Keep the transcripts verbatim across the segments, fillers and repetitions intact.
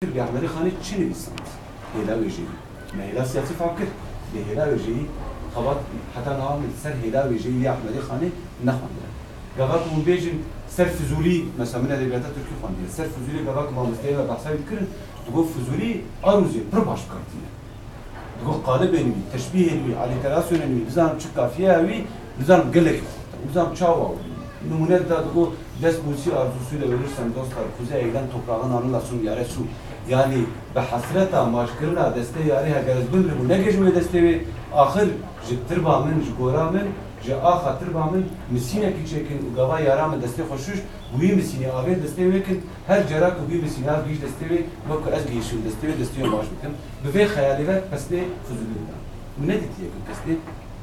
Bi Ehmedê Xanê çi nivîsand? Hêla wêjeyî. Me hêla siyasî fehm kir. Lê hêla wêjeyî xebat heta niha min ser hêla wêjeyî yê Ehmedê Xanê nexwendine. Gava ku hûn bêjin ser Fizûlî, mesela min edebiyata tirkî xwendiye, ser Fizûlî gava ku mamosteyê me behsa wî dikirin, digot Fizûlî arûzê pir baş dikartîne. Digot qalibên wî, teşbîhên wî, alîterasyonên wî, nizanim çi kafiyeya wî, nizanim gelekî xurt e. Nizanim çawa wî. Nimûne dida digot, dest bûsî arzusuyla ölürsem dostlar, kuze eğlen toprağın anılasın yaresu. Yanî bi hesreta maçkirina destê yarê heger ez bimirim û negihîjim wê destê wê, axir ji tirba min, ji gora min, ji axa tirba min misînekî çêkin û gava yara min destê xwe şuşt, bi wî misînê avê destê wê kin, her cara ku wî misînê av gihîşt destê wê, wek ku ez gihîşim destê wê, destê wê maç bikim. Bi vê xeyalê ve pesnê Fizûlî dida. Min nedîtiye ku kesnê,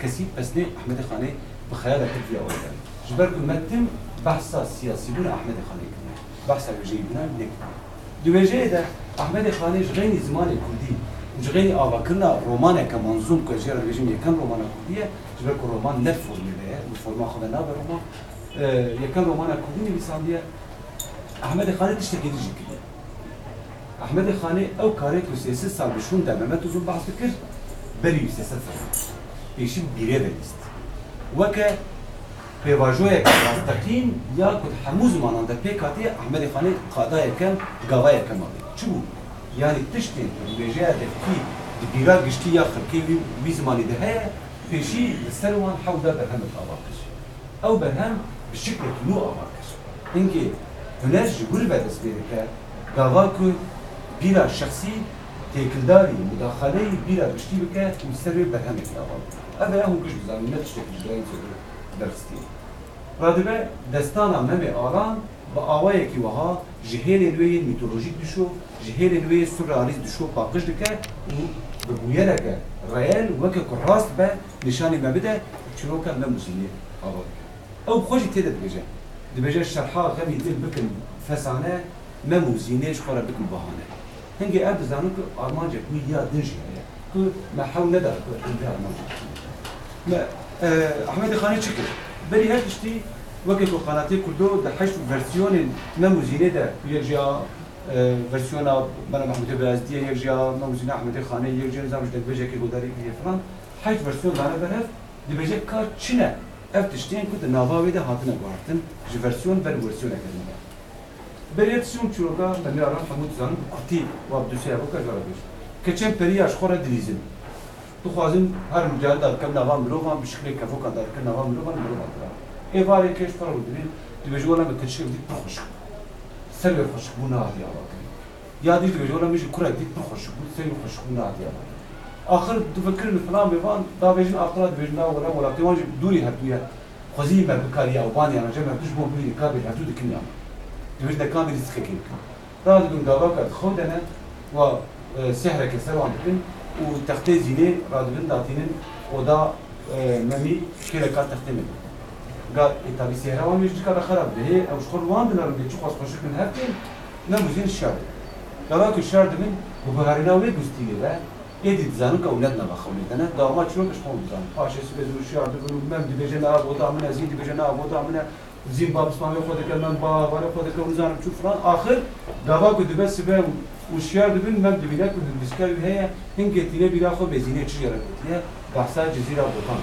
kesî pesnê Ehmedê Xanê bi xeyala xwe vî awayî dayê. Ji ber ku me tim behsa siyasîbûna Ehmedê Xanê kiriye. Behsa wêjeyîbûna wî nekiriye. Di wêjeyê de Ehmedê Xanê ji xeynî zimanê kurdî û ji xeynî avakirina romaneke manzûm ku ez jê re dibêjim yekem romana kurdî ye, ji ber ku roman ne formê de ye, bi forma xwe de nabe roman, e, yekem romana kurdî nivîsandiye, Ehmedê Xanê tiştekî din jî kiriye. Ehmedê Xanê ew karê ku sê sed sal bi şûn de Mehmet Uzun behs dikir, berî wî sê sed sal pêşî bîrê ve lîst. Weke pêvajoyeke rasteqîn ya ku di hemû zimanan de pêk hatiye, Ehmedê Xanê qada yekem, gava yekem a wê. Çi bû? Yanî tiştên ku di wêjeya devkî di bîra giştî ya xelkê wî, wî zimanî de heye, pêşî li ser wan hewl da berhemek ava kir. Ew berhem bi şiklek nû ava kir. Hingê huner ji wir ve dest pê dike, gava ku bîra şexsî têkildarî, mudaxaleyî bîra giştî bike û li ser wê berhemekî ava bike. Ev e hûn giş dizanin, ne tiştekî ji dayîn derxistiye. Radibe destana Memê Alan bi awayekî wiha ji hêlên wê yên mîtolojîk dişo, ji hêlên wê yê surrealîst dişo paqij dike û bi bûyereke reel, weke ku rast be, nîşanî me bide, çîroka Mem û Zînê ava dike. Ew bi xwe jî tê de dibêje. Dibêje şerha xemî dil bikim fesane, Mem û Zînê ji xwe re bikim bahane. Hingê ev dizanin ku armancek wî ya din jî heye, ku me hewl neda ku em vê armancê bikin. Me, e, Ehmedê Xanê çi kir? Berî her tiştî weke ku Qanatê Kurdo di heşt versiyonên Mem û Zînê de, yek jî a, e, versiyona Mela Mehmûdê Beyazdî ye, yek jî a Mem û Zînê Ehmedê Xanê, yek jî nizam ji dengbêjekê godarî kiriye filan, heşt versiyon dane ber hev, dibêje ka çi ne ev tiştên ku di nava wê de hatine guhertin, ji versiyon ber versiyoneke din de. Berê tiştî hûn çîroka Memê Alan hemû dizanin, bi kurtî wa bi dûsiya xwe ka jara bêjin. Keçên perî ya ji xwe re dilîzin. Dixwazin her carî dadikin nava mirovan, bi şiklê kevokan dadikin nava mirovan, mirovan dira. Êvarê kêş xwe re dibîn, dibêje wela min keçikek dît pir xweşik bû. Ser wê xweşik bû nehatiye avakirin. Ya dî dibêje wela min jî kurek dît pir xweşik bû, ser wê xweşik bû nehatiye avakirin. Axir difikirin filan bêvan, davêjin aqila dibêjin na wela welatê wan jî dûrî hevdû ye. Xwezî me bikarî ew banê yana je me tu ji bo birî kabê hevdû dikin ya. Dibêjin de kamî rîskekê bikin. Radibin gavaka di xew de ne, wa, e, sehreke ser wan dikin û textê zînê radibin datînin oda, e, Memî kêleka textê me. Ga, e, tabî sehra wan jî dikare xerab be. Hê ew ji xwe li wan dinerin bê çiqas xweşik in hev tên, Mem û Zîn şer dibin. Gava ku şer dibin, bi guherîna wê gustîlê ve, êdî dizanin ka ew ne di nava xewnê de ne, dawama çîrokê ji xwe dizanin. Paşê sibê dû şer dibin û Mem dibêje na ev oda min e, Zîn dibêje na ev oda min e. Zîn ba pismamê xwe dike, Mem ba hevalê xwe dike û nizanim çû filan. Axir gava ku dibe sibe û şiyar dibin, Mem dibîne ku hindîska wî heye, hingê tîne bîra xwe bê Zînê çi jê re gotiye, behsa Cizîra Botan.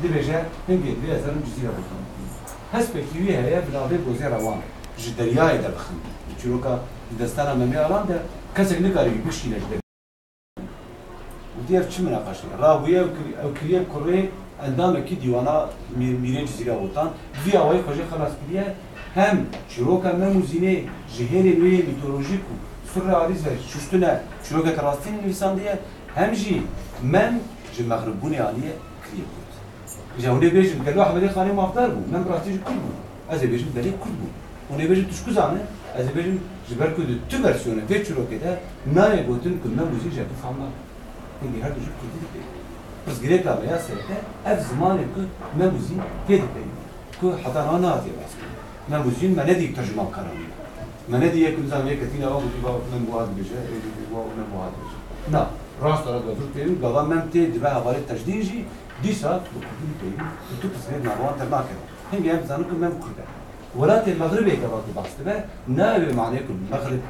Dibêje, hingê divê ez herim Cizîra Botan. Hespekî wî heye bi navê Gozêra Wan. Ji deryayê de bixin. Çîroka di destana Memê Alan de kesek nikare wî bikişîne ji derê. Gotiye, ev çi minaqaşe ye? Rabûye ew kir-, ew kiriye kurê endamekî dîwana mî-, mîrê Cizîra Botan. Vî awayî xwe jê xelas kiriye. Hem çîroka Mem û Zînê ji hêlên wê yê mîtolojîk û surrealîst ve şuştine çîrokeke rastîn nivîsandiye, hem jî Mem ji mexribûnê aniye kiriye kurd. Îja hûn ê bêjin, gelo Ehmedê Xanê mafdar bû? Mem bi rastî jî kurd bû. Ez ê bêjim, belê kurd bû. Hûn ê bêjin, tu çi ku zane? Ez ê bêjim, ji ber ku di tu versiyonê vê çîrokê de nayê gotin ku Mem û Zîn ji hev du fehm nakin. Hingê her du jî kurdî dipeyivin. Pirsgirêka me ya sereke ev zimanê ku Mem û Zîn tê dipeyivin. Ku heta niha nehatiye behs kirin. Mem û Zîn me nedî tercümankaran wî. Me nedî yek nizanim yek ketîne ava gotî, va Mem wiha dibêje, ê dibêje, wa Mem wiha dibêje. Na, rast ara dozur têrin, gava Mem tê dibe hevalê Tecdîn jî, dîsa bi kurdî dipeyivin û tu pirsgirêk nava wan dernakeve. Hingê em dizanin ku Mem kurd e. Welatê Mexribê gava ku behs dibe, nayê wê manê ku Mexrib